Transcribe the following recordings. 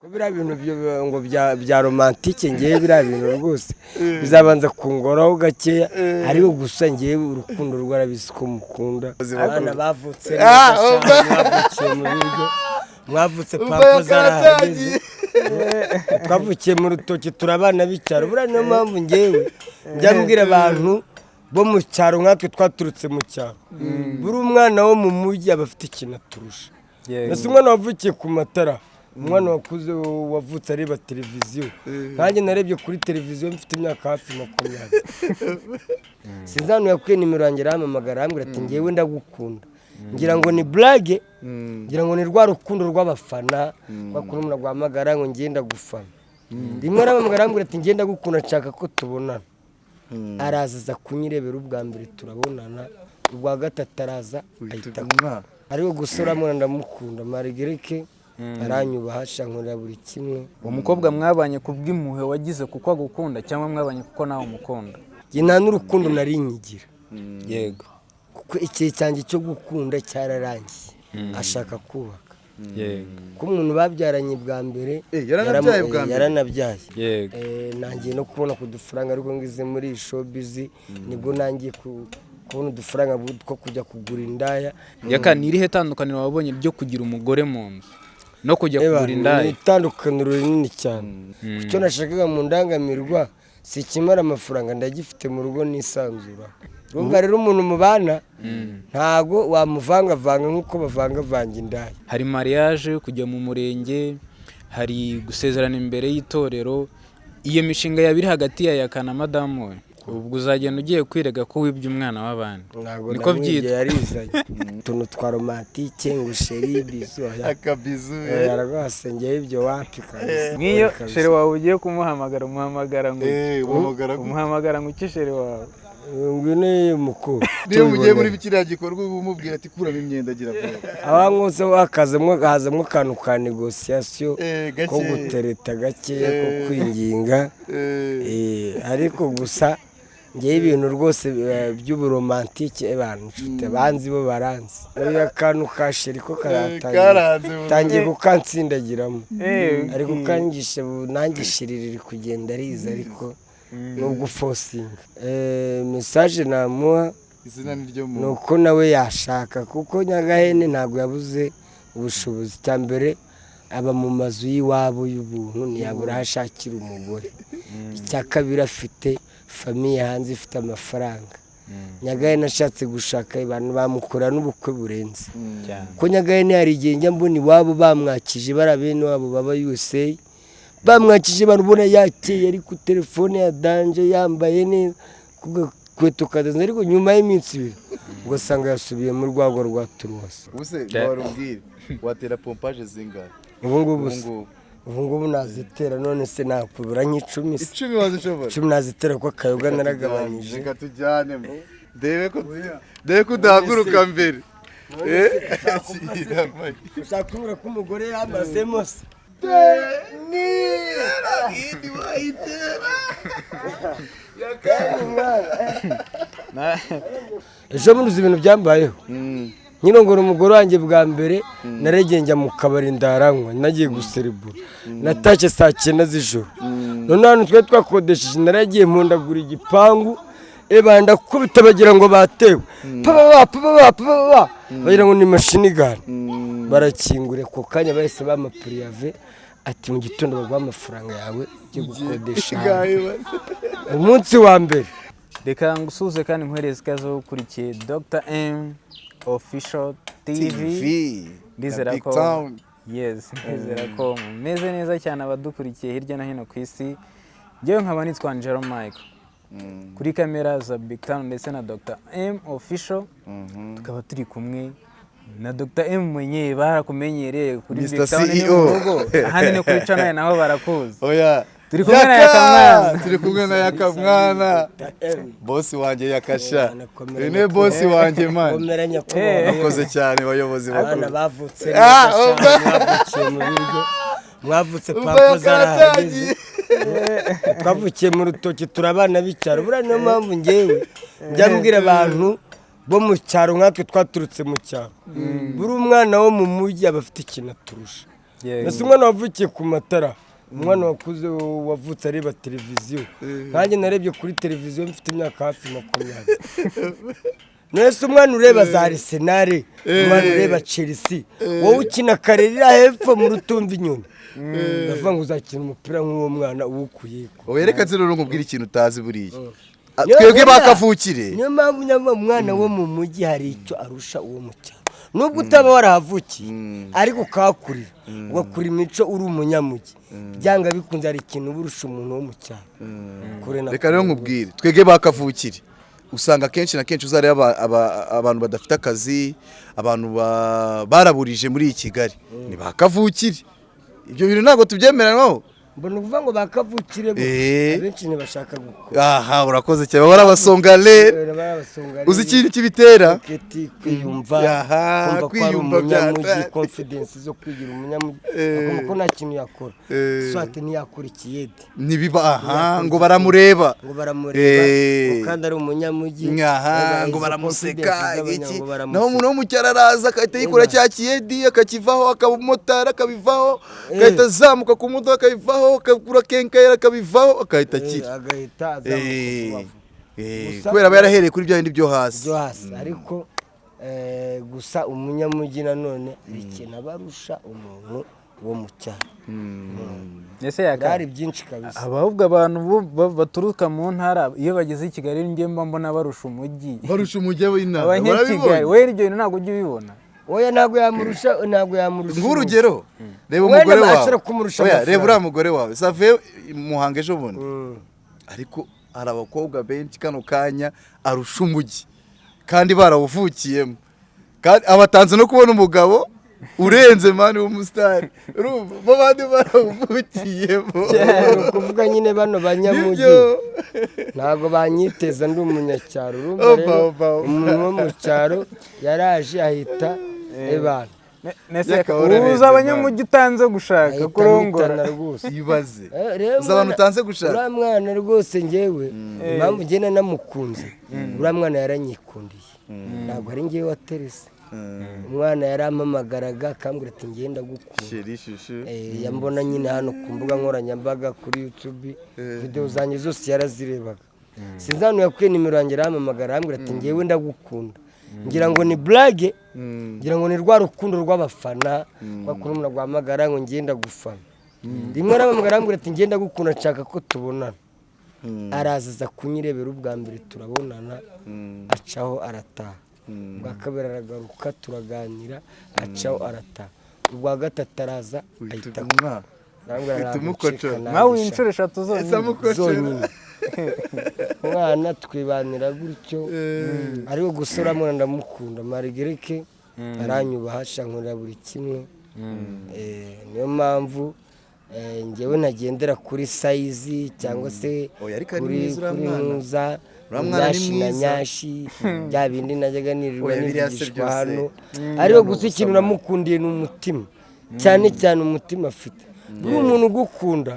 Ko biriya bintu ngo bya romantique, ngewe biriya bintu rwose bizabanza kungoraho gakeya, ariko gusa ngewe urukundo rwarabizi ko mukunda. Abana bavutse neza cyane, mwavukiye mu biryo, mwavutse pampa zarahageze. Twavukiye mu rutoki, turi abana b'icyaro. Buriya niyo mpamvu ngewe njya mbwira abantu bo mu cyaro, nkatwe twaturutse mu cyaro, buri umwana wo mu mujyi aba afite ikintu aturusha. Mbese umwana wavukiye ku matara, umwana wakuze wavutse areba televiziyo, nkanjye narebye kuri televiziyo mfite imyaka hafi 20. Sinzi ahantu yakuye nimero yanjye, arampamagara, arambwira ati: "Ngewe ndagukunda." Ngira ngo ni blague, ngira ngo ni rwa rukundo rw'abafana bakunda, umuntu aguhamagara ngo ngewe ndagufana. Rimwe arampamagara, arambwira ati: "Ngewe ndagukunda, nshaka ko tubonana." Araza, aza kunyirebera ubwa mbere, turabonana. Ubwa gatatu araza ahita, ariko gusa uramubona, ndamukunda marigereke, aranyubaha, nkorera buri kimwe. Uwo mukobwa mwabanye ku bw'impuhwe wagize kuko agukunda, cyangwa mwabanye kuko nawe umukunda? Njye nta n'urukundo nari nyigira, kuko igihe cyanjye cyo gukunda cyararangiye, ashaka kubaka. Ko umuntu babyaranye bwa mbere. Yaranabyaye bwa mbere? Yaranabyaye. Yego. Nangiye no kubona ku dufaranga, ariko ngize muri iyi showbiz nibwo nangiye kubona udufaranga two kujya kugura indaya. Yaka, ni irihe tandukaniro wabonye ryo kugira umugore mu nzu no kujya Eba, kugura indaya? Ni itandukaniro rinini cyane. Icyo nashakaga mu ndangamirwa si ikimara amafaranga, ndagifite mu rugo nisanzura. Urumva rero, umuntu mubana ntago wamuvangavanga nk'uko bavangavanga indaya. Hari mariage, kujya mu murenge, hari gusezerana imbere y'itorero. Iyo mishinga yaba iri hagati ya Yaka na madamu we, ubwo uzagenda ugiye kwirega ko wibye umwana w'abandi? Ntabwo Niko namwibye. byitwa. Yarizanye utuntu twa romantique, ngo chéri, bisou, oya. Akabizu. Oya rwose, ngewe ibyo wapi kabisa. Nk'iyo Kabisa. chéri wawe ugiye kumuhamagara, umuhamagara ngo Umuhamagara gute? Umuhamagara ngo iki chéri wawe? Ngwino mukuru. Niyo mugiye muri kiriya gikorwa, uba umubwira ati: "Kuramo imyenda, agira vuba." Abankose hakazamo akantu ka négociation, Gake. ko gutereta gakeya, ko kwinginga. Ariko gusa ngewe ibintu rwose by'uburomantique, abantu inshuti banzi bo baranzi. Oya, akantu ka chéri ko karatangiye Karanze burundu. Tangiye kukansindagiramo, ariko kangishe nanjye chéri riri kugenda riza, ariko nubwo uforcinga message namuha Izina ni ryo ni muntu. uko nawe yashaka, kuko Nyagahene ntabwo yabuze ubushobozi. Cya mbere, aba mu mazu y'iwabo y'ubuntu, ntiyabura aho ashakira umugore. Icya kabiri, afite famille hanze ifite amafaranga. Nyagahene ashatse gushaka, abantu bamukora n'ubukwe burenze. Cyane. Ko Nyagahene hari igihe njya mbona iwabo bamwakije, bari bene wabo baba USA, bamwakije, barubona yakeye, ari ku telefone ya danger, yambaye neza, ku gakweto kadanze, ariko nyuma y'iminsi 2 ugasanga yasubiye mu rwego rwa turuwasi. Ubuse warubwire, watera pompage zingahe? Ubu ngubu Ubu se? ngubu. Ubu ngubu nazitera, none se nakubura nk'icumi se? 10 wazishobora? 10 nazitera, kuko akayoga naragabanyije. Reka tujyane ndebe ko udahaguruka mbere. Ushaka kubura ko umugore yamazemo se? Indi wayitera. Ejo bundi uzi ibintu byambayeho? Nkirongora umugore wanjye bwa mbere, naregeye njya mu kabari, ndaranywa, nagiye guserebura, natashye saa 9 z'ijoro. None hano twari twakodesheje, naragiye mpondagura igipangu, eba ndakubita, bagira ngo batewe, papa papa papa, bagira ngo ni machine gun. Barakingura, ako kanya bahise bampa préavis, ati: "Mu gitondo baguha amafaranga yawe ujye gukodesha ahandi." Umunsi wa mbere. Reka ngusuhuze kandi nkwereze ikaze ukurikiye Dr M Official TV. Ndizera Big ko Town. Yes, ndizera ko mumeze neza cyane, abadukurikiye hirya no hino ku isi. Njyewe nkaba nitwa Angelo Michael, kuri kamera za Big Town ndetse na Dr M Official, tukaba turi kumwe na Dr M mwenyewe, barakumenyereye kuri Mr. Big Town ni CEO. mu rugo, ahandi ni kuri channel naho barakuzi. Oya. Turi kumwe na Yaka! Yakamwana. Turi kumwe na Yakamwana, bosi wanjye Yakasha. Uyu niwe bosi wanjye, man. Komera nyakubahwa. Bakoze cyane, bayobozi Abana bakuru. bavutse neza cyane, mwavukiye mu biryo, mwavutse pampa zarahageze. Twavukiye mu rutoki, turi abana b'icyaro. Buriya niyo mpamvu ngewe njya mbwira abantu bo mu cyaro, nkatwe twaturutse mu cyaro, buri umwana wo mu mujyi aba afite ikintu aturusha. Mbese umwana wavukiye ku matara, umwana wakuze wavutse areba televiziyo, nkanjye narebye kuri televiziyo mfite imyaka hafi 20. Nese umwana ureba za Arsenal, umwana ureba Chelsea, wowe ukina karerira hepfo mu rutumva inyoni, ndavuga ngo uzakina umupira nk'uwo mwana uwukuye ko. Oya, reka nzi rero nkubwire ikintu utazi buriya. Niyo Twebwe bakavukire. Niyo mpamvu nyamara umwana wo mu mujyi hari icyo arusha uwo mu cyaro, nubwo utaba warahavukiye ariko ukahakurira, ugakura imico uri umunyamujyi, byanga bikunze hari ikintu uba urusha umuntu wo mu cyaro kure na Reka rero kure. nkubwire, twebwe bakavukire usanga kenshi na kenshi uzareba abantu badafite akazi, abantu baraburije muri iyi Kigali ni bakavukire. Ibyo bintu ntabwo tubyemeranywaho. Mbona ukuvuga ngo bakavukire bo abenshi ntibashaka gukora. Aha urakoze cyane, baba ari abasongale. Barabasonga. Uzi ikintu kibitera? Keti kwiyumva, Aha, kumva ko ari kwiyumva umunyamujyi, byata. confidence zo kwigira umunyamujyi, akumva ko nta kintu yakora, swate ntiyakora ikiyede. Ntibiba aha ngo baramureba. Ngo baramureba, ngo kandi ari umunyamujyi. Aha ngo izo baramuseka confidence z'abanya- iki ngo baramuseka. Naho umuntu wo mu cyaro araza agahita yikora cya kiyedi akakivaho, akaba umumotari akabivaho, agahita azamuka ku modoka akabivaho, akagura kenkayeri akabivaho, agahita akira. Agahita azamuka vuba vuba. Kubera aba yarahereye kuri bya bindi byo hasi. Byo hasi, ariko gusa umunyamujyi nanone hari ikintu aba arusha umuntu wo mu cyaro. Ese Yaka, Birahari byinshi kabisa. Ahubwo abantu baturuka mu ntara iyo bageze i Kigali njye mba mbona barusha umujyi. Barusha umujyi w'intara. Abanyakigali, we ibyo bintu ntabwo ujya ubibona? Oya, ntabwo yamurusha, ntabwo yamurusha. Ng'urugero, reba Wenda umugore wawe. ashobora kumurusha Oya, amafaranga. reba uriya mugore wawe save Muhanga ejo bundi, ariko hari abakobwa benshi kano kanya arusha umujyi kandi barawuvukiyemo, kandi abatanze no kubona umugabo urenze man w'umusitari, urumva bo bandi barawuvukiyemo. Ni ukuvuga nyine bano banyamujyi Nibyo. ntabwo banyiteza, ndi umunyacyaro, urumva? Opa, Rero opa, opa. umuntu wo mu cyaro yaraje ahita ebana. Nese Yaka, Yaka, urarenze, uza abanyamujyi utanze gushaka ahita kurongora. ampitana rwose. Ibaze Rero uzi abantu utanze gushaka. Uriya mwana rwose, ngewe impamvu ngenda namukunze, uriya mwana yaranyikundiye, ntabwo ari ngewe waterese. Umwana yarampamagaraga akambwira ati ngenda gukunda. Chéri chouchou. Yambona nyine hano ku mbuga nkoranyambaga kuri YouTube, videwo zanjye zose yarazirebaga. Sinzi ahantu yakuye nimero yanjye, arampamagara arambwira ati ngewe ndagukunda. Ngira ngo ni blague, ngira ngo ni rwa rukundo rw'abafana, rwa kuntu umuntu aguhamagara ngo ngenda gufana. Rimwe arampamagara arambwira ati ngenda gukunda, nshaka ko tubonana. Araza aza kunyirebera ubwa mbere, turabonana, acaho arataha. Ubwa kabiri aragaruka, turaganira, acaho arataha. Ubwa gatatu araza ahita Uhita arambwira uhita ntabwo umukotora. ncika nanjye Nawe sha. inshuro eshatu Ese zonyine. amukoshera. Zonyine umwana twibanira gutyo, ariko gusa uriya mwana ndamukunda marigereke, aranyubaha, nkorera buri kimwe. Niyo mpamvu njyewe ntagendera kuri size cyangwa se Oya, ariko ari kuri mwiza uriya kuri mwana. ntuza Uriya mwana ni nyashi na mwiza. nyashi, bya bindi najyaga nirirwa Oya, biriya se nivugishwa byose. hano. Ariko gusa ikintu namukundiye ni umutima, cyane cyane umutima afite. Buriya umuntu ugukunda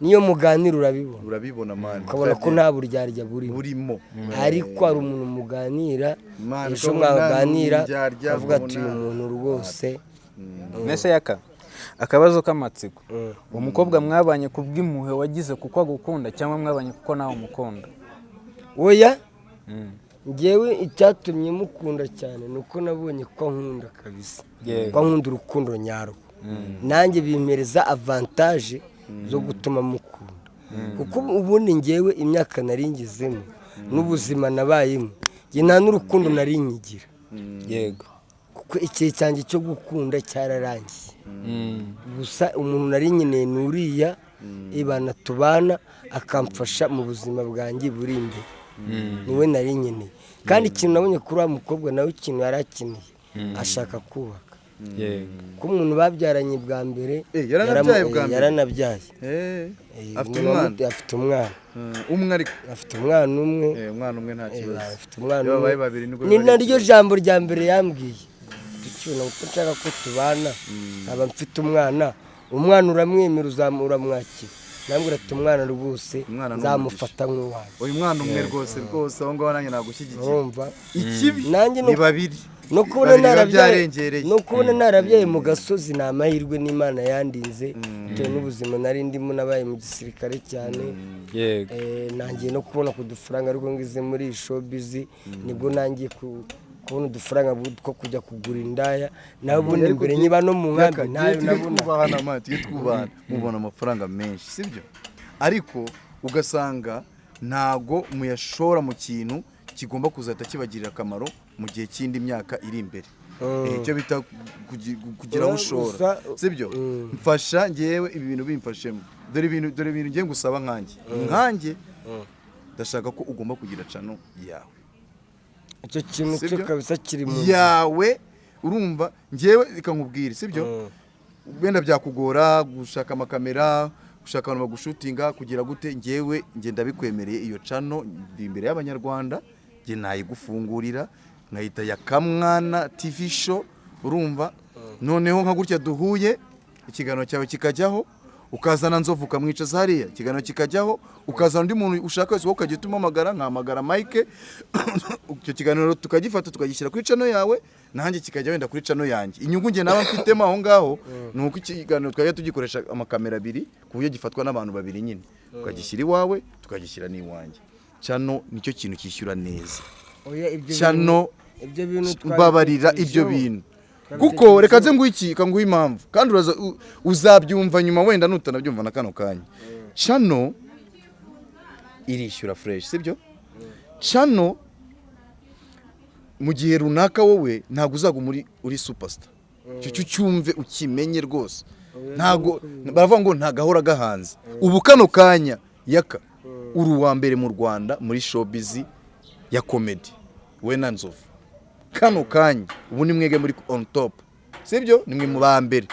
niyo muganira urabibona. Urabibona man. Ukabona ko nta buryarya burimo. Burimo. Ariko hari umuntu muganira, Man, ejo ukabona mwaganira ni indyarya, ukavuga ati uyu ukabona- muntu rwose. Nese Yaka, akabazo k'amatsiko, uwo mukobwa mwabanye ku bw'impuhwe wagize kuko agukunda, cyangwa mwabanye kuko nawe umukunda? Oya, ngewe icyatumye mukunda cyane ni uko nabonye ko ankunda kabisa, ko ankunda urukundo nyarwo, nanjye bimpereza avantage zo gutuma mukunda, kuko ubundi ngewe imyaka nari ngezemo n'ubuzima nabayemo, njye nta n'urukundo nari nkigira, kuko igihe cyanjye cyo gukunda cyararangiye. Gusa umuntu nari nkeneye ni uriya ibana tubana akamfasha mu buzima bwanjye buri imbere, niwe nari nkeneye. Kandi ikintu nabonye kuri wa mukobwa nawe, ikintu yari akeneye, ashaka kubaka, ko umuntu babyaranye bwa mbere. Yaranabyaye bwa mbere? Yaranabyaye. Afite umuntu umwana? Afite umwana. Umwe ariko? Afite umwana umwe. Umwana umwe nta kibazo. Afite umwana Iyo umwe. babaye babiri nibwo Ni biba ari naryo ikibazo. jambo rya mbere yambwiye tukibona, kuko nshaka ko tubana nkaba mfite umwana. Umwana uramwemera, uramwakira? Nambwira ati umwana rwose Umwana ni nzamufata nk'uwanjye. Uyu mwana umwe rwose rwose, aho ngaho nanjye nagushyigikiye. Urumva Ikibi Nanjye ni babiri. No kubona Babiri biba narabyaye, byarengereye. no kubona narabyaye mu gasozi ni amahirwe n'Imana yandinze, bitewe n'ubuzima nari ndimo, nabaye mu gisirikare cyane. Nangiye no kubona ku dufaranga, ariko ngize muri iyi showbiz nibwo nangiye kubona udufaranga two kujya kugura indaya. Nawe ubundi mbere nkiba no mu nkambi ntayo Tujye nabona. twubahana man, tujye twubahana. Mubona amafaranga menshi, sibyo? Ariko ugasanga ntago muyashora mu kintu kigomba kuzahita kibagirira akamaro mu gihe cy'indi myaka iri imbere. Icyo bita kugira aho ushora, sibyo? Mfasha ngewe ibi bintu bimfashemo. Dore ibintu ngiye ngusaba nkanjye ndashaka ko ugomba kugira channel yawe. Icyo kintu cyo Sibyo? kabisa kiri mu nzira. Yawe, urumva? Ngewe reka nkubwire, sibyo? Wenda byakugora gushaka amakamera, gushaka abantu bagushutinga, kugira gute. Ngewe nge ndabikwemereye, iyo channel ndi imbere y'Abanyarwanda, nge nayigufungurira nkayita ya Kamwana TV Show, urumva? Noneho nka gutya duhuye, ikiganiro cyawe kikajyaho, ukazana Nzovu ukamwicaza hariya, ikiganiro kikajyaho, ukazana undi muntu ushaka wese, wowe ukajya utumamagara, nkahamagara Mike, icyo kiganiro tukagifata tukagishyira kuri channel yawe, nanjye kikajya wenda kuri channel yanjye. Inyungu njye naba mfitemo aho ngaho ni uko ikiganiro twajya tugikoresha amakamera abiri, ku buryo gifatwa n'abantu babiri nyine, tukagishyira iwawe, tukagishyira n'iwanjye. Channel nicyo kintu cyishyura neza. Oya, ibyo Channel, ibyo bintu mbabarira, ibyo twabitekerejeho. bintu, kuko reka nze nguhe iki, nguhe impamvu, kandi uraza uzabyumva nyuma, wenda nutanabyumva na kano kanya. Channel irishyura fresh, sibyo? Channel mu gihe runaka wowe ntabwo uzaguma uri superstar. Icyo cyo ucyumve, ukimenye rwose. Ntabwo baravuga ngo ntagahora gahanze. Ubu kano kanya Yaka uri uwa mbere mu Rwanda muri showbiz ya comedy, we na Nzovu. Kano kanya ubu ni mwege muri on top, sibyo? Ni mwe mu ba mbere.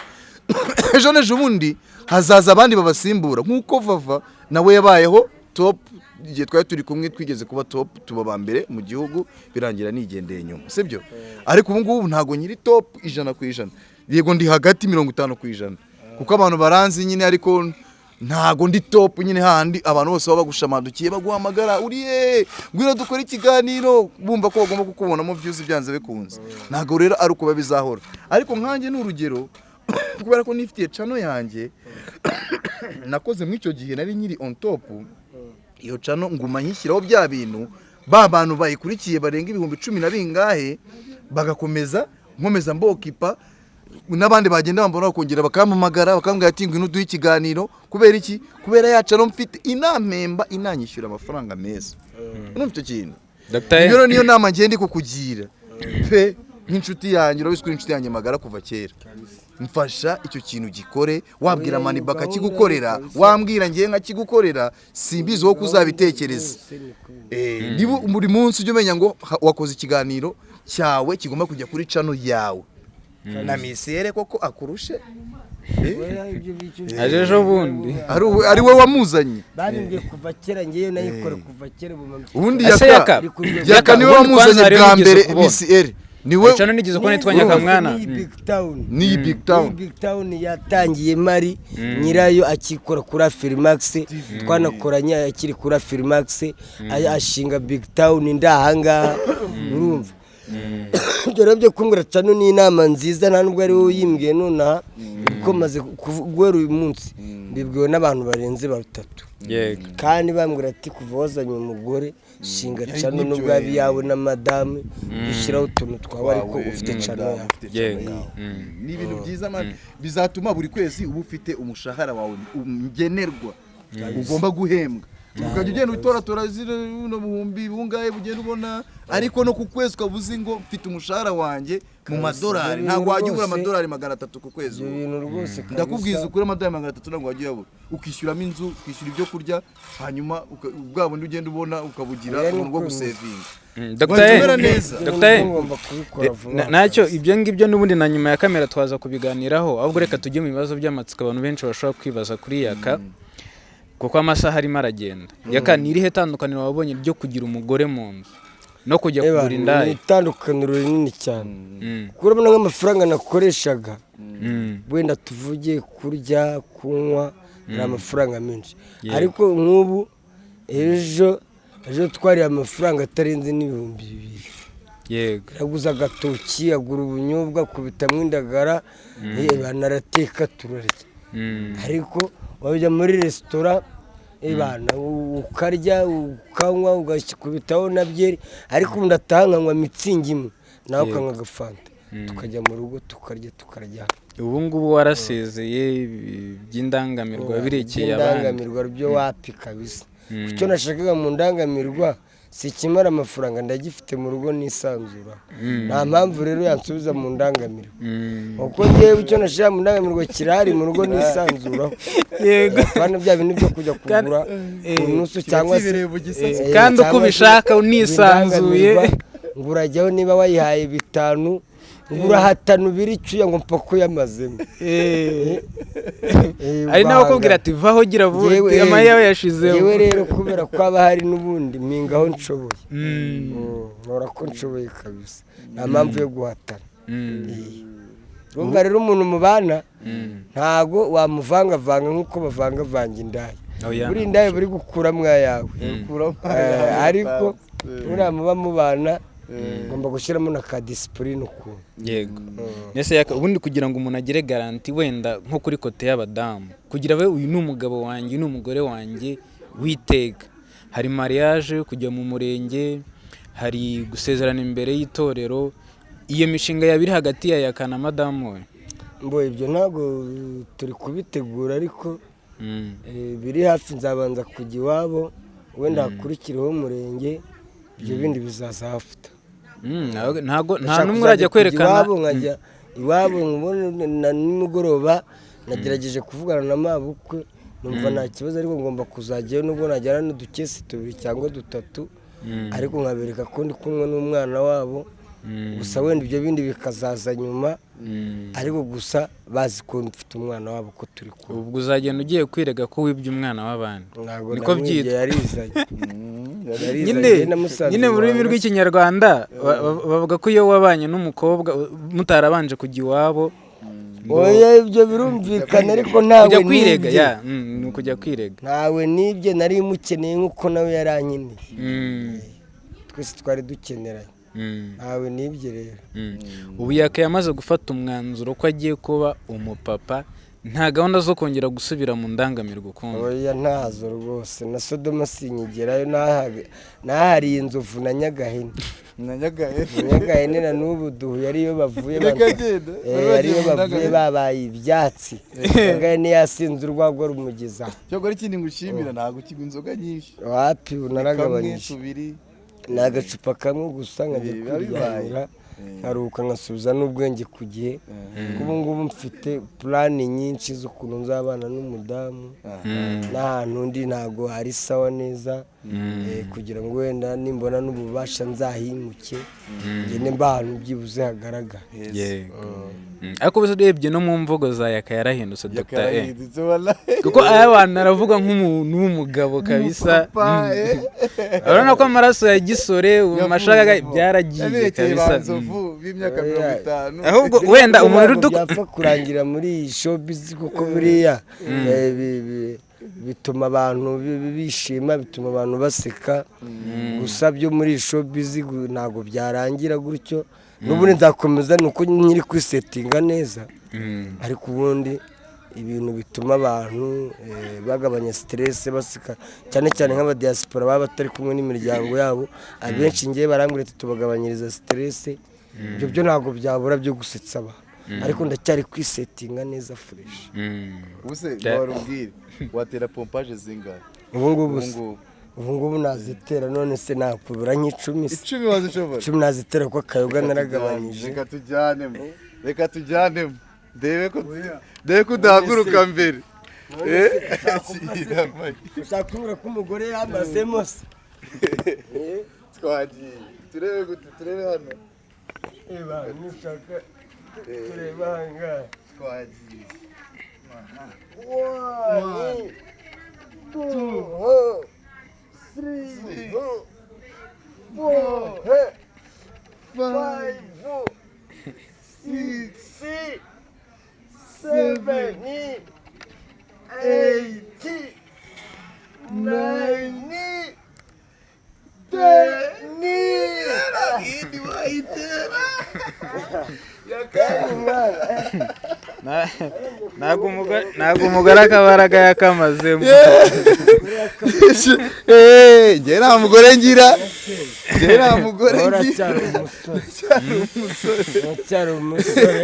Ejo n'ejo bundi hazaza abandi babasimbura, nk'uko Vava nawe yabayeho top igihe twari turi kumwe. Twigeze kuba top, tuba ba mbere mu gihugu, birangira nigendeye nyuma, sibyo? Ariko ubu ngubu ntabwo nyiri top 100%. Yego, ndi hagati 50%, kuko abantu baranzi nyine, ariko ntago ndi top nyine handi abantu bose baba bagushamadukiye, baguhamagara, uriye ngwino dukore ikiganiro, bumva ko bagomba kukubonamo views byanze bikunze. Ntago rero ari uko bizahora. Ariko nkanjye ni urugero, kubera ko nifitiye channel yanjye nakoze muri icyo gihe nari nkiri on top, iyo channel nguma nkishyiraho bya bintu, ba bantu bayikurikiye barenga ibihumbi cumi na bingahe, bagakomeza nkomeza mbokipa, n'abandi bagenda bambona bakongera bakampamagara, bakambwira ati ngwino uduhe ikiganiro. Kubera iki? Kubera ya channel mfite inampemba, inanyishyura amafaranga meza. Urumva icyo kintu? Dr. Iyo rero niyo nama ngiye ndi kukugira pe, nk'inshuti yanjye. Urabizi ko uri inshuti yanjye magara kuva kera. Mfasha icyo kintu gikore. Wabwira Oya, Maniba gahunda akakigukorera, kabisa. wambwira ngiye nkakigukorera, simbizi wowe ko uzabitekereza. Niba buri munsi ujya umenya ngo wakoze ikiganiro cyawe kigomba kujya kuri channel yawe na misiyere koko akurushe. Oya, ibyo Aje ejo bundi. Ari we wamuzanye. Babimbwiye kuva kera, ngewe nayikora kuva kera, ubu Ubundi Ese Yaka, Yaka, Yaka niwe ubundi kwanza wamuzanye hariyo bwa nigeze mbere. kubona. Misiyere niwe. Channel nigeze kubona yitwa Nyakamwana. N'iyi Big Town. N'iyi Big Town. N'iyi Big Town yatangiye mari nyirayo akikora kuri Afrimax, twanakoranye akiri kuri Afrimax, ashinga Big Town ndahangaha, urumva? Ibyo rero byo kumbwira channel ni inama nziza, nta nubwo ari wowe uyimbwiye nonaha, kuko maze guhera uyu munsi mbibwiwe n'abantu barenze batatu, kandi bambwira ati kuva wazanye umugore, shinga channel, Nibyo, nubwo yaba iyawe na madamu, ushyiraho utuntu twawe, ariko Wawe ufite channel n'umudamu yawe. ufite channel yawe. Ni ibintu byiza man, bizatuma buri kwezi uba ufite umushahara wawe ngenerwa ugomba guhembwa, ukajya ugenda utoratora zino buhumbi bungahe bugenda ubona, ariko no ku kwezi ukaba uzi ngo mfite umushahara wanjye mu madolari. Ibyo Ntabwo wajya ubura rwose- amadolari 300 ku kwezi Ibyo ubu. bintu rwose kabisa. Ndakubwiza ukuri, amadolari 300 ntabwo wajya uyabura, ukishyuramo inzu, ukishyura ibyo kurya, hanyuma bwa bundi ugenda ubona ukabugira Oya, ni ubuntu bwo ukuri. gusevinga. Dr. Wahita M. umera neza. Ibyo Dr. M. ngomba kubikora vuba. Nacyo ibyo ngibyo n'ubundi na nyuma ya kamera twaza kubiganiraho. Ahubwo reka tujye mu bibazo by'amatsiko abantu benshi bashobora kwibaza kuri Yaka, kuko amasaha arimo aragenda. Yaka, ni irihe tandukaniro wabonye ryo kugira umugore mu nzu no kujya Eba, kugura indaya? ni itandukaniro rinini cyane, kuko urabona nk'amafaranga nakoreshaga, wenda tuvuge kurya, kunywa, ni amafaranga menshi, ariko nk'ubu ejo twariye amafaranga atarenze n'2000. Yaraguze agatoki, agura ubunyobwa, akubitamo indagara, banarateka turarya. Ariko wajya muri resitora, bana, ukarya, ukanywa, ugakubitaho na byeri, ariko ubu ndataha nkanywa Mützig imwe, nawe ukanywa agafanta, tukajya mu rugo tukarya, tukaryama. Ubu ngubu warasezeye, iby'indangamirwa birekeye abandi. Indangamirwa byo wapi kabisa. Icyo nashakaga mu ndangamirwa si ikimara amafaranga, ndagifite mu rugo nisanzura. Nta mpamvu rero yansubiza mu ndangamirwa, kuko ngewe icyo nashaka mu ndangamirwa kirahari mu rugo nisanzuraho. Kandi bya bintu byo kujya kugura ku nusu cyangwa se kibereye mu gisozi. Kandi uko cyangwa se ubishaka unisanzuye. indangamirwa, ngo urajyaho niba wayihaye bitanu, ngo urahatana ubiri icyuya ngo mpaka uyamazemo. Hari n'abakubwira ati: "Vaho, gira vuba, amaye yawe yashizeho." Yewe rero, kubera ko haba hari n'ubundi mpinga aho nshoboye. Nkora ko nshoboye kabisa, nta mpamvu yo guhatana. Urumva rero, umuntu mubana ntago wamuvangavanga nk'uko bavangavanga indaya. Oya. Buri indaya buri gukuramo ayawe. Kuramo. Ariko buriya muba mubana ugomba gushyiramo na ka discipline ukuntu. Yego. Mbese ubundi kugira ngo umuntu agire garantie, wenda nko kuri côté y'abadamu, kugira we uyu ni umugabo wanjye, uyu ni umugore wanjye witeka, hari mariage, kujya mu murenge, hari gusezerana imbere y'itorero, iyo mishinga yaba iri hagati ya Yaka na madamu we? Mbo ibyo ntabwo turi kubitegura, ariko biri hafi. Nzabanza kujya iwabo, wenda hakurikireho umurenge, ibyo bindi bizaza hafuta. Ntago nta Ndashaka n'umwe urajya kuzajya kujya kwerekana. iwabo, nkajya iwabo nkubone na nimugoroba. Nagerageje kuvugana na mabukwe, numva nta kibazo, ariko ngomba kuzajyayo nubwo najyana n'udukesi tubiri cyangwa dutatu, ariko nkabereka ko ndi kumwe n'umwana wabo. Gusa wenda ibyo bindi bikazaza nyuma, ariko gusa bazi ko mfite umwana wabo, ko turi kumwe. Ubwo uzagenda ugiye kwirega ko wibye umwana w'abandi? Ntabwo Niko namwibye. byitwa. Yarizanye. Yarizanye, Nyine namusanze nyine mu rurimi iwawe. rw'Ikinyarwanda bavuga ko iyo wabanye n'umukobwa mutarabanje kujya iwabo Oya, ibyo birumvikana, ariko ntawe kujya kwirega nibye. Ya, ni ukujya kwirega. Ntawe nibye, nari mukeneye nk'uko nawe yarankeneye. Twese twari dukeneranye. Ntawe nibye rero. Ubu Yaka yamaze gufata umwanzuro ko agiye kuba umupapa, nta gahunda zo kongera gusubira mu ndangamirwa ukundi? Oya, ntazo rwose. Na Sodoma sinyigerayo, nahariye inzovu na Nyagahene. Na Nyagahene. Nyagahene na n'ubu duhuye ariyo bavuye. Reka genda. Eh, ariyo bavuye babaye ibyatsi. Nyagahene yasinze urwagwa rumugeza. Cyakora ikindi ngushimira, ntabwo ukinywa inzoga nyinshi. Wapi, Kamwe, naragabanyije. tubiri. Ni agacupa kamwe gusa, nkajya Eh, biba bibaye. kwiryamira, nkaruhuka, nkasubiza n'ubwenge ku gihe. Kuko ubu ngubu mfite plan nyinshi z'ukuntu nzabana n'umudamu, n'ahantu ndi ntabwo hari sawa neza. Kugira ngo wenda nimbona n'ububasha nzahimuke, ngende mba ahantu byibuze hagaragara. Yego. Ariko ubu urebye no mu mvugo za Yaka yarahindutse, Dr. E. Yakarahindutse wallahi. Kuko aya bantu aravuga nk'umuntu w'umugabo kabisa. Papa, eh. Urabona ko amaraso ya gisore ubu mashaka byaragiye Yaberekeye kabisa. ba nzovu b'imyaka 50. Ahubwo wenda umuntu uri Ntabwo byapfa kurangira muri iyi showbiz, kuko buriya bituma abantu bishima, bituma abantu baseka. Gusa byo muri iyi showbiz ntabwo byarangira gutyo. N'ubundi nzakomeza, ni uko nyiri kwisetinga neza. Ariko ubundi ibintu bituma abantu bagabanya stress, baseka, cyane cyane nk'abadiaspora baba batari kumwe n'imiryango yabo, abenshi ngewe barambwira ati tubagabanyiriza stress. Ibyo byo ntabwo byabura byo gusetsa abantu, ariko ndacyari kwisetinga neza fresh. Ubuse wari ubwire watera pompage zingahe? Ubu ngubu Ubu se? ngubu. Ubu ngubu nazitera, none se nakubura nk'icumi se? 10 wazishobora? 10 nazitera, kuko akayoga naragabanyije. Reka tujyanemo, reka tujyanemo, ndebe ko udahaguruka mbere. Ushaka kubura ko umugore yamazemo se? Twagiye, turebe gute? Turebe hano. Eba nushaka tureba ahangaha. Twagiye. One, two, three, four, five, six, seven, eight, nine, ten. Ntabwo umugore akabaraga yakamazemo. Njye nta mugore ngira, njye nta mugore ngira. Uracyari umusore, uracyari umusore,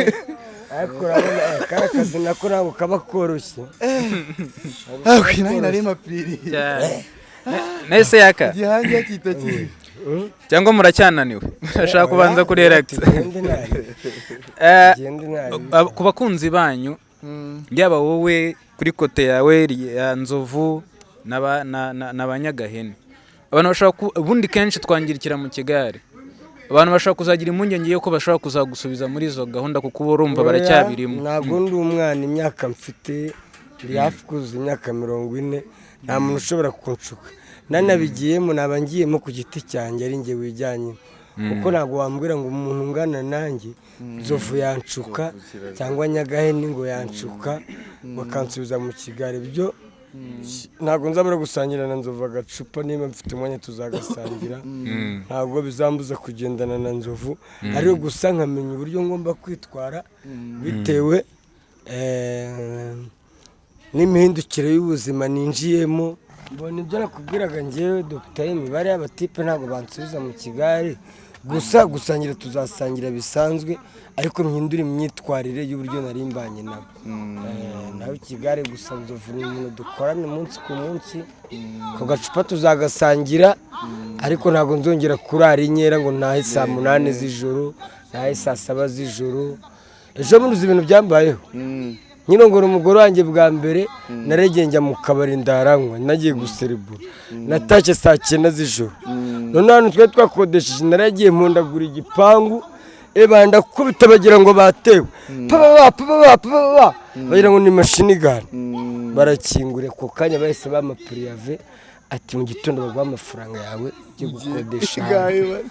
ariko urabona kariya kazi nako ntabwo kaba koroshye. Ah, nanjye nari mapiriye. Cyane. Nese yaka Igihange cyita kibi. Cyangwa muracyananiwe, murashaka kubanza kuri relax? Tugende nabi. Tugende nabi. Ku bakunzi banyu, yaba wowe kuri côté yawe ya Nzovu na ba Nyagahene, abantu bashobora ubundi kenshi twangirikira mu kigare, abantu bashobora kuzagira impungenge yuko bashobora kuzagusubiza muri izo gahunda, kuko uba urumva baracyabirimo. Ntabwo ndi umwana. Imyaka mfite, ndi hafi kuzuza imyaka 40. Nta muntu ushobora kunshuka. Nanabigiyemo, naba ngiyemo ku giti cyanjye, ari njye wijyanye, kuko ntabwo wambwira ngo umuntu ungana nanjye, Nzovu yanshuka cyangwa Nyagahene ngo yanshuka bakansubiza mu kigare. Byo ntabwo nzabura gusangira na Nzovu agacupa. Niba mfite umwanya tuzagasangira. Ntabwo bizambuza kugendana na Nzovu, ariko gusa nkamenya uburyo ngomba kwitwara bitewe n'imihindukire y'ubuzima ninjiyemo. Mbona ibyo nakubwiraga ngewe, dogita, y'imibare y'abatipe, ntabwo bansubiza mu kigare. Gusa gusangira tuzasangira bisanzwe, ariko mpindure imyitwarire y'uburyo nari mbanye nabo. Nawe ikigare gusa, Nzovu ni umuntu dukorana umunsi ku munsi. Ako gacupa tuzagasangira, ariko ntabwo nzongera kurara inkera ngo ntahe saa 8 z'ijoro, ntahe saa 7 z'ijoro. Ejo bundi uzi ibintu byambayeho? Nyine ngo umugore wanjye bwa mbere naregeye njya mu kabari ndaranywa, nagiye guserebura, natashye saa 9 z'ijoro. None hano twari twakodesheje, naragiye mpondagura igipangu, eba ndakubita, bagira ngo batewe, papa papa papa, bagira ngo ni machine gun. Barakingura ako kanya, bahise bampa préavis, ati mu gitondo baguha amafaranga yawe ujye gukodesha ahandi.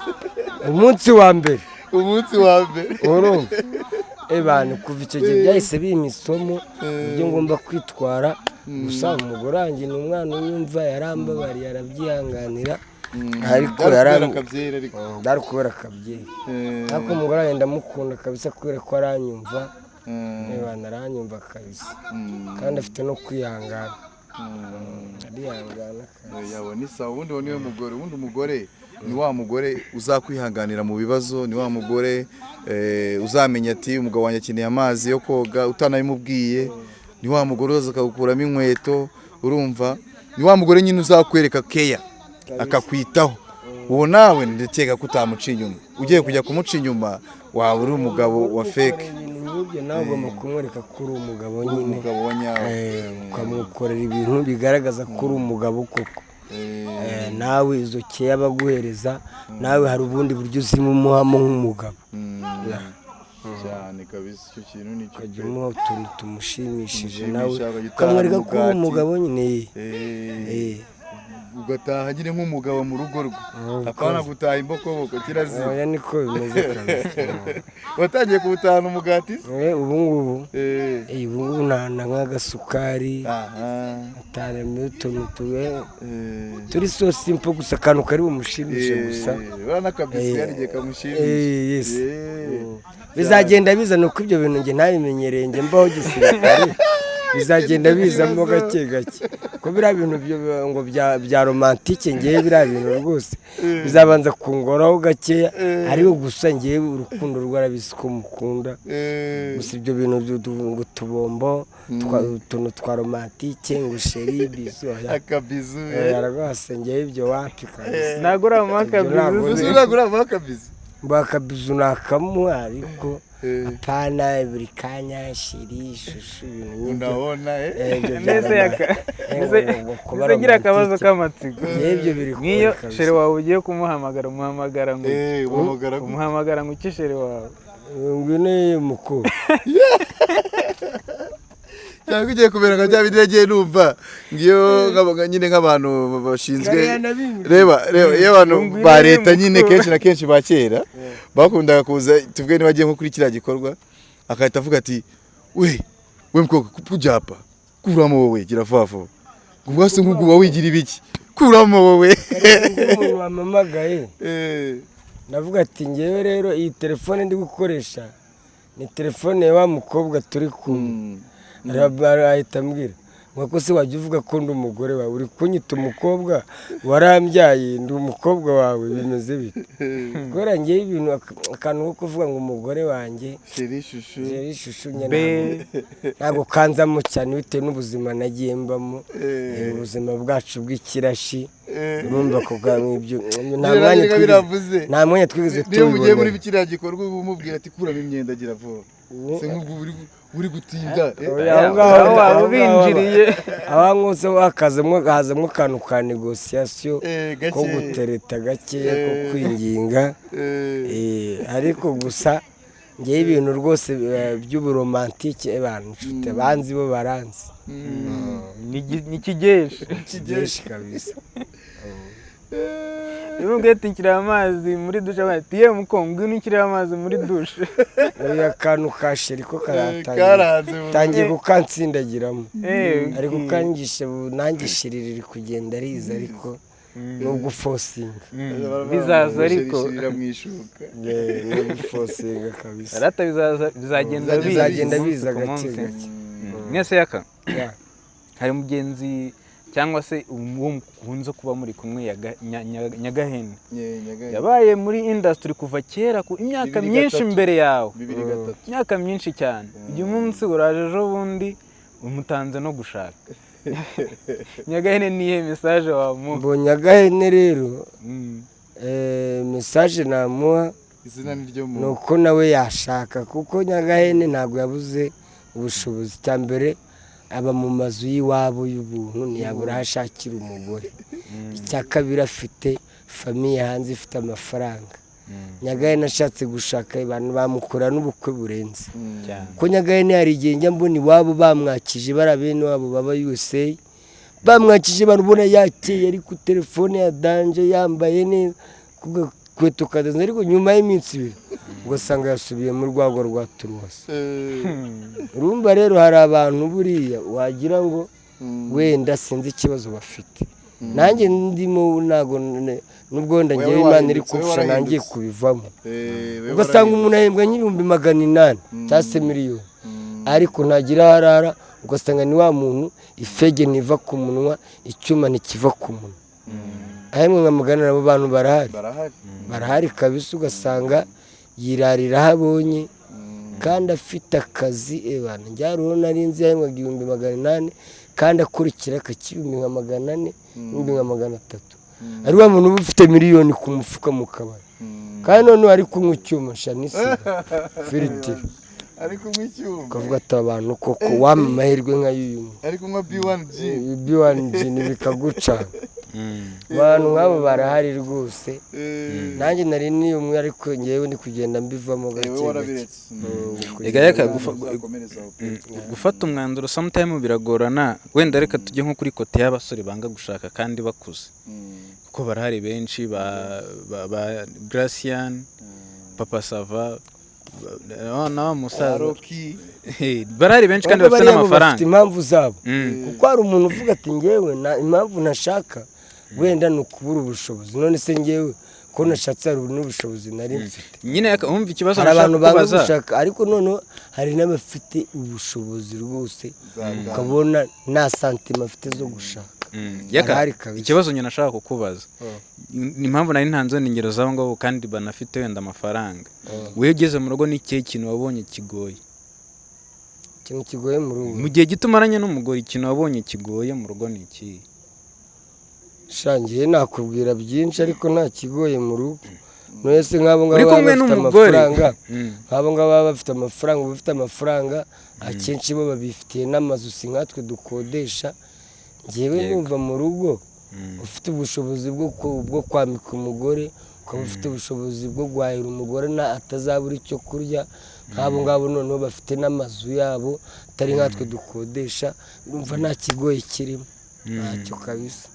Umunsi wa mbere. Umunsi wa mbere. Urumva ebana, kuva icyo gihe byahise bimpa isomo uburyo ngomba kwitwara. Gusa umugore wanjye ni umwana unyumva, yarambabariye arabyihanganira, ariko Byari yaram kubera akabyeri ariko. Byari kubera akabyeyi, ariko umugore wanjye ndamukunda kabisa kubera ko aranyumva. Ebana aranyumva kabisa, kandi afite no kwihangana, arihangana kabisa. Yawe ni sawa. Ubundi uwo niwe mugore. Ubundi umugore ni wa mugore uzakwihanganira mu bibazo, ni wa mugore uzamenya ati umugabo wanjye akeneye amazi yo koga utanabimubwiye, ni wa mugore uza akagukuramo inkweto, urumva, ni wa mugore nyine uzakwereka keya akakwitaho. Uwo nawe ndakeka ko utamuca inyuma. Ugiye kujya kumuca inyuma waba uri umugabo wa fake. Ibintu nk'ibyo nawe ugomba kumwereka ko uri umugabo nyine. Umugabo wa nyawe. Ukamukorera ibintu bigaragaza ko uri umugabo koko. Nawe izo keya abaguhereza, nawe hari ubundi buryo uzimumuhamo nk'umugabo. Yeah. Cyane kabisa, icyo kintu ni cyo. Ukajya umuha utuntu tumushimishije Tumushimisha, nawe ukajya utahana ukamwereka ko uri umugati. umugabo nyine. Ugataha nyine nk'umugabo mu rugo rwe, apana gutaha imbokoboko, kirazira. Oya, niko bimeze kabisa. Watangiye kuwutahana umugati se? Ubu ngubu ubu ngubu ntahana nk'agasukari, atahana utuntu turi so simple, gusa akantu kari bumushimishe gusa. Uriya n'akabisi hari igihe kamushimisha. Yes. Bizagenda biza, ni uko ibyo bintu njye ntabimenyereye, njye mbaho gisirikare. Bizagenda bizamo gake gake, ko biriya bintu ngo bya romantique, ngewe biriya bintu rwose bizabanza kungoraho gakeya, ariko gusa ngewe urukundo rwarabizi ko mukunda. Gusa ibyo bintu ngo utubombo, utuntu twa romantique, ngo chéri, bisou, oya. Akabizu. Oya, rwose ngewe ibyo wapi kabisa. Ntabwo uramuha Ibyo ntabwo akabizu? nzi. Uragura akabizu? Ngo akabizu nakamuha, ariko apana buri kanya, chéri, chouchou, ibintu nk'ibyo. Ndabona. Ibyo Mbese byarabaye. yaka Ngo kuba mbese ngira akabazo romantique. k'amatsiko. Ngewe ibyo biri Nk'iyo kure kabisa. chéri wawe ugiye kumuhamagara, umuhamagara ngo Uhamagara gute? Umuhamagara ngo iki chéri wawe? Ngwino ye mukuru. Cyangwa ugiye kumera nka bya bindi nagiye numva ngiyo nyine nk'abantu bashinzwe Kariya nabimbwiye. Reba reba, iyo abantu Ngwino ba ye leta nyine mukuru. Kenshi na kenshi ba kera bakundaga kuza, tuvuge niba agiye nko kuri kiriya gikorwa, agahita avuga ati we we mukobwa, kujya hapa, kuramo wowe, gira vuba vuba, ngo ubwo se nk'ubwo uba wigira ibiki, kuramo wowe. Umuntu wampamagaye, ndavuga ati ngewe rero iyi telefone ndi gukoresha ni telefone ya wa mukobwa turi kumwe. Ahita ambwira ngo ko se wajya uvuga ko ndi umugore wawe, uri kunyita umukobwa, warambyaye, ndi umukobwa wawe, bimeze bite? Kubera ngewe ibintu akantu ko kuvuga ngo umugore wanjye, chérie, chouchou. Chérie, chouchou, njye ntabwo kanzamo cyane bitewe n'ubuzima nagiye mbamo, ubuzima bwacu bw'ikirashi. Urumva ko bwa nk'ibyo nta mwanya twigeze biravuze. Nta mwanya twigeze Niyo mugiye muri tubibonera. Kiriya gikorwa uba umubwira ati kuramo imyenda, gira vuba, se nk'ubwo uri gutinda, eh? Oya, aho ngaho Aho waba aho ngaho ubinjiriye. Aho ngaho hakazamo hazamo akantu ka négociation Gake. ko gutereta gakeya, ko kwinginga. Ariko gusa ngewe ibintu rwose by'uburomantique, abantu inshuti abanzi bo baranzi. Ni kigeshi. Byinshi kabisa. Niba ubwiye ati nshyira amazi muri douche, bati yewe muko ngwino unshyirire amazi muri douche. Oya, akantu ka chérie ko karatangiye Karanze burundu. Tangiye kukansindagiramo. Ariko kangisha nanjye chérie riri kugenda riza, ariko ni uguforcinga. Bizaza ariko. Shirira mu ishuka. Ni uguforcinga kabisa. Rata bizaza, bizagenda biza Bizagenda umunsi biza ku gake munsi. gake. Mwese yaka Yeah. hari mugenzi cyangwa se uwo mukunze kuba muri kumwe Nyagahene yabaye muri industry kuva kera, ku imyaka Bibiri myinshi gatatu. mbere yawe, 2003. imyaka myinshi cyane. Uyu munsi uraje, ejo bundi umutanze no gushaka. Nyagahene, niyihe message wamuha? Mbonye agahene rero, message namuha Izina ni ryo ni muntu. uko nawe yashaka, kuko Nyagahene ntabwo yabuze ubushobozi. Cya mbere, aba mu mazu y'iwabo y'ubuntu, ntiyabura aho ashakira umugore. Icya kabiri, afite famille hanze ifite amafaranga. Nyagahene ashatse gushaka, abantu bamukora n'ubukwe burenze. Cyane. Ko Nyagahene hari igihe njya mbona iwabo bamwakije, bari bene wabo baba USA bamwakije, barubona yakeye, ari ku telefone ya danger, yambaye neza, ku gakweto kadenze, ariko nyuma y'iminsi 2 ugasanga yasubiye mu rwego rwa turuwasi. Urumva rero hari abantu buriya wagira ngo wenda sinzi ikibazo bafite, nanjye ndimo ntabwo nubwo wenda Wewe ngewe Imana iri wahindutse, wewe kumfasha nangiye warahindutse. kubivamo. Wewe Ugasanga warahindutse. umuntu ahembwa nk'ibihumbi 800 cyangwa se miliyoni, ariko ntagira aho arara. Ugasanga ni wa muntu ifege ntiva ku munwa, icyuma ntikiva ku munwa, ahembwa nka 800. Abo bantu barahari. Barahari. Barahari kabisa. Ugasanga yirarira aho abonye kandi afite akazi. Ebana njyaruho nari nzi yahembwaga 800,000 kandi akurikira akakibihumbi nka 400, 300,000. Ari wa muntu uba ufite miliyoni ku mufuka mu kabari, kandi noneho ari kunywa icyuma shanisiga filtre. Ari kunywa icyuma. Ukavuga ati abantu koko wampa amahirwe nk'ay'uyu muntu. Ari kunywa B1G. B1G bikagucanga. Abantu nk'abo barahari rwose. Nanjye nari niyumwe, ariko ngewe ndi kugenda mbivamo gake Wewe gake. warabiretse. Reka reka Uzakomereze aho pe. Gufata umwanzuro sometime biragorana. Wenda reka tujye nko kuri côté y'abasore banga gushaka kandi bakuze, kuko barahari benshi, ba Gracian, Papa Sava, na wa musaza. Rocky. Hey, barahari benshi kandi Ahubwo bafite bariya bo bafite n'amafaranga. impamvu zabo, kuko hari umuntu uvuga ati ngewe na impamvu ntashaka wenda ni ukubura ubushobozi. None se ngewe ko nashatse hari n'ubushobozi nari mfite? Nyine wumva ikibazo Hari nashaka abantu banga kubaza. gushaka, ariko noneho hari n'abafite ubushobozi rwose, ukabona nta sentiments afite zo gushaka. Yaka, Barahari kabisa. ikibazo nyine nashaka kukubaza, ni impamvu nari ntanze wenda ingero z'abo ngabo kandi banafite wenda amafaranga. Wowe ugeze mu rugo, ni ikihe kintu wabonye kigoye? Ikintu kigoye mu rugo? Mu gihe gito umaranye n'umugore, ikintu wabonye kigoye mu rugo ni ikihe? Shangiye nakubwira byinshi, ariko nta kigoye mu rugo. None se nk'abo ngabo Uri baba kumwe bafite n'umugore. amafaranga, nk'abo ngabo baba bafite amafaranga, bafite amafaranga, akenshi bo babifitiye n'amazu, si nkatwe dukodesha. Ngewe numva mu rugo ufite ubushobozi bwo kwambika umugore, ukaba ufite ubushobozi bwo guhahira umugore na atazabura icyo kurya, nk'abo ngabo noneho bafite n'amazu yabo, atari nkatwe dukodesha, numva nta kigoye kirimo, ntacyo kabisa.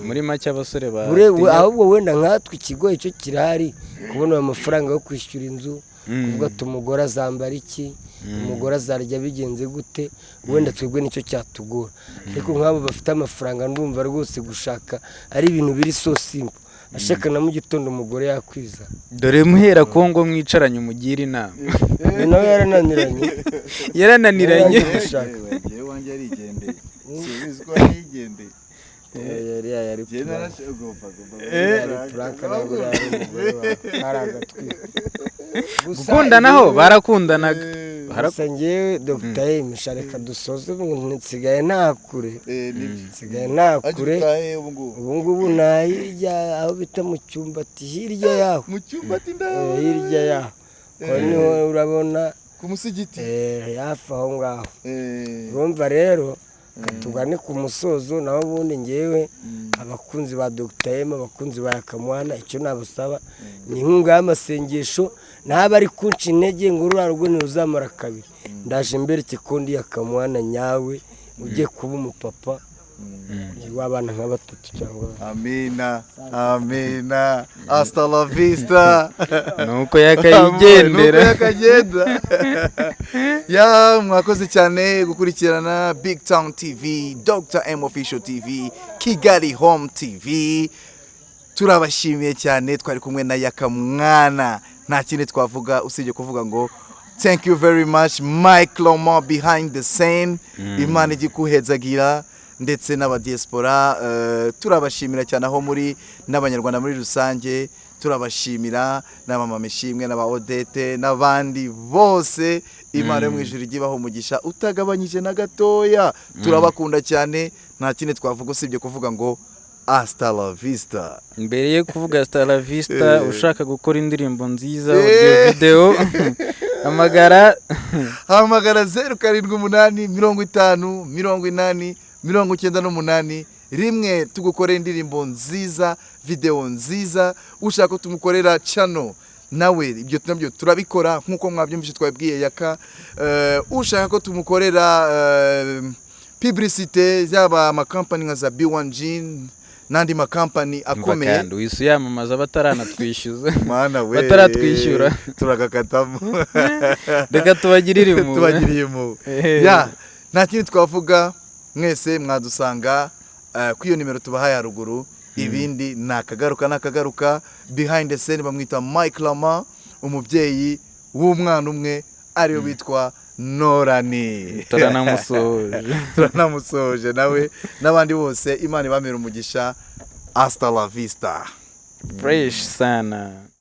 Muri make abasore ba Ahubwo wenda nkatwe ikigoye cyo kirahari, kubona ayo mafaranga yo kwishyura inzu, kuvuga ati umugore azambara iki, umugore azarya bigenze gute, wenda twebwe nicyo cyatugora. Ariko nk'abo bafite amafaranga, ndumva rwose gushaka ari ibintu biri so simple. Ashaka na mu gitondo umugore yakwiza. Dore muhera ko ngo mwicaranye umugire inama. Uyu nawe yarananiranye. Yarananiranye. Yarangiye gushaka. Njyewe wanjye yarigendeye, si ubizi ko yarigendeye? Yari Njyewe prank. ugomba Yari prank, ntabwo yari umugore wawe, ari agatwiko. Gusa Gukundanaho barakundanaga. Gusa njyewe Dr. M, reka dusoze, ubu nsigaye nta kure. Nibyo. Nsigaye nta kure. Utahe ubu ngubu? Ubu ngubu nta hirya aho bita mu cyumba, ati hirya yaho. Mu cyumba ati Eh, hirya yaho ko niho urabona. Ku musigiti. Hafi aho ngaho. Urumva rero, tugane ku musozo. Naho ubundi ngewe, abakunzi ba Dr. M, abakunzi ba Yakamwana, icyo nabasaba ni inkunga y'amasengesho. Ntaba ari kunca intege ngo ruriya rugo ntiruzamara kabiri. Ndaje mbereke ko ndi Yakamwana nyawe ugiye kuba umupapa w'abana nka batatu cyangwa bane. Amina, amina, hasta la vista. Nuko yakayigendera. Nuko yakagenda. Ya, mwakoze cyane gukurikirana Big Town TV, Dr M Official TV, Kigali Home TV. Turabashimiye cyane. Twari kumwe na Yakamwana. Nta kindi twavuga usibye kuvuga ngo thank you very much, Mike Lomo behind the scene. Imana ijye ikuhezagira, ndetse n'abadiaspora, turabashimira cyane aho muri, n'abanyarwanda muri rusange turabashimira, n'abamama Ishimwe n'aba Odette n'abandi bose. Imana yo mu ijuru ijye ibaha umugisha utagabanyije na gatoya. Turabakunda cyane. Nta kindi twavuga usibye kuvuga ngo hasta la vista. Mbere yo kuvuga hasta la vista, ushaka gukora indirimbo nziza, audio, video, hamagara. Hamagara 0785080981, tugukorera indirimbo nziza, video nziza. Ushaka ko tumukorera channel nawe, ibyo nabyo turabikora nk'uko mwabyumvise twabwiye Yaka. Ushaka ko tumukorera publicité, yaba amakampani nka za B1 Jean n'andi makampani akomeye. Kandi wise uyamamaza bataranatwishyuza. Mana we! Bataratwishyura. Turagakatamo. Reka tubagirire impuhwe. Tubagiriye impuhwe. Ya, nta kindi twavuga. Mwese mwadusanga kuri iyo nimero tubahaye haruguru. Ibindi ni akagaruka, ni akagaruka. Behind the scene bamwita Mike Lama, umubyeyi w'umwana umwe ariwe witwa Norani. Turanamusoje. Turanamusoje nawe n'abandi bose. Imana ibamere umugisha. Hasta la vista. Fresh sana.